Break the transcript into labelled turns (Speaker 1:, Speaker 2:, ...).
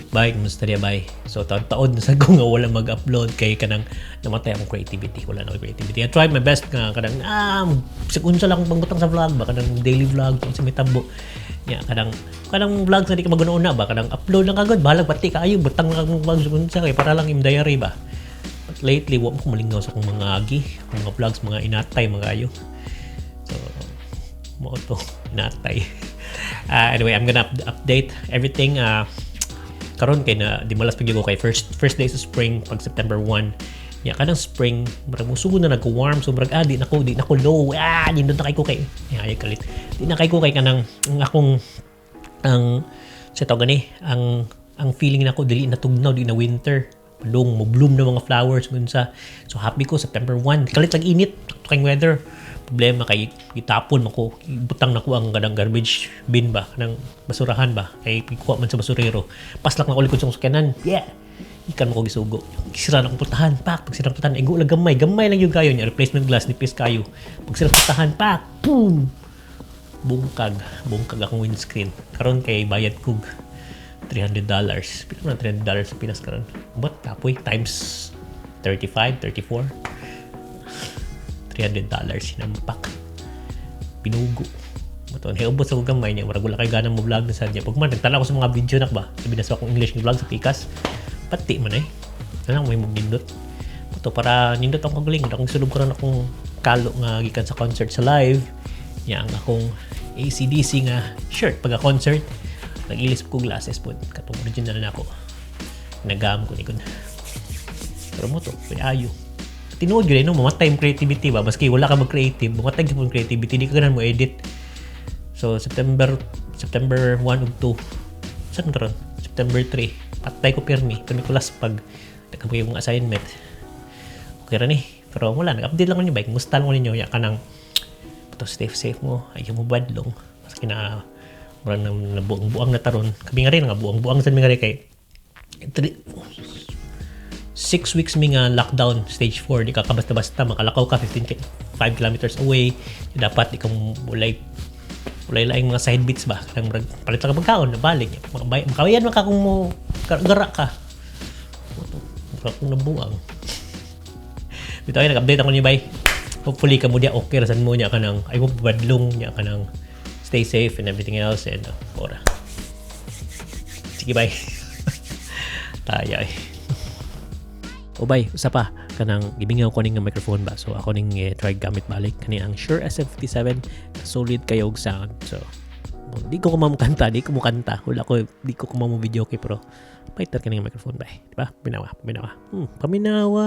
Speaker 1: Bye, kumusta diya, bye? So, taon-taon na sa ko nga wala mag-upload kay kanang namatay akong creativity. Wala na akong creativity. I tried my best nga kanang bisag unsa lang akong pangbutang sa vlog ba, kanang daily vlog kung sa may tabo. Ya, kanang vlog sa di ka maguna-una ba, kanang upload lang kagod, bahalag pati kaayo, butang lang akong vlog sa unsa kay para lang im diary ba. But lately, wa mo ko malingaw sa akong mga agi, akong mga vlogs, mga inatay mga ayo. So, mao to, inatay. Anyway, I'm gonna update everything. Karon kay na di malas pag ko kay first day sa spring pag September 1. Ya, kanang spring murag musugod na nag-warm, so murag di na ko low, nindot na kay ko kay ay kalit, di na kay ko kay kanang ang akong ang sa tawag gani ang feeling nako, dili na tugnaw, di na winter, padung mo bloom na mga flowers unsa. So happy ko September 1, kalit lang init kay weather. Problema kay gitapon man ko, butang nako ang kanang garbage bin ba, kanang basurahan ba, kay kuha man sa basurero, paslak na ko likod sa sakyanan. Yeah, ikan mo ko gisugo, sira na akong putahan pak. Pag sira putahan, igo lang gamay gamay lang yung kayo niya, replacement glass, nipis kayo. Pag sira putahan pak, boom, bungkag bungkag akong windscreen. Karon kay bayad kog $300. Pila man $300 sa Pinas karon? But kapoy times 35, 34, $300 sinampak, pinugo Maton, hey, ubos ako gamay niya. Murag wala kay gana mo vlog na sa niya. Pag man, nagtala ko sa mga video nak ba? Sabi na sa akong English nga vlog sa Pikas. Pati man eh. Ano may mong nindot. Ito para nindot akong kagaling. Akong sulub karon akong kalo nga gikan sa concert sa live. Niya ang akong ACDC nga shirt pagka concert. Nag-ilis ko glasses po. Katong original na ako. Nagam ko ni kun. Pero mo to, ayo tinuod gyud no, mamatay yung creativity ba, maski wala ka mag-creative, mamatay gyud yung creativity, di ka ganahan mo edit. So September September 1 ug 2, saan karon September 3, patay ko pirmi pirmi ko laspag, daghan yung mga assignment. Okay ra ni, pero wala, nag-update lang ko ninyo ba, kumusta lang ko ninyo ya, kanang to stay safe mo, ayaw mo badlong maski na murag nang nabuang-buang na taron kami nga rin nga buang-buang sa mi nga rin kay 6 weeks mi nga lockdown stage 4. Di ka kabasta-basta makalakaw ka 15 5 kilometers away, dapat di ka walay walay laing mga side bits ba, kanang murag palit ka pagkaon balik, makabayan man ka kung mo gara ka. Murag kung nabuang bitaw ay nag-update ako niyo bay. Hopefully kamo diya okay ra sad mo niya, kanang ay mo badlong niya, kanang stay safe and everything else and ora. Sige, bye. Taya eh. O bay, usa pa, kanang gimingaw ko ning nga microphone ba. So ako ning try gamit balik kani ang Shure SM57, solid kayo og sound. So di ko kumamukanta, di ko mukanta. Wala ko, di ko kumamo video kay pero fighter kani nga microphone bay, di ba? Paminawa, paminawa. Paminawa.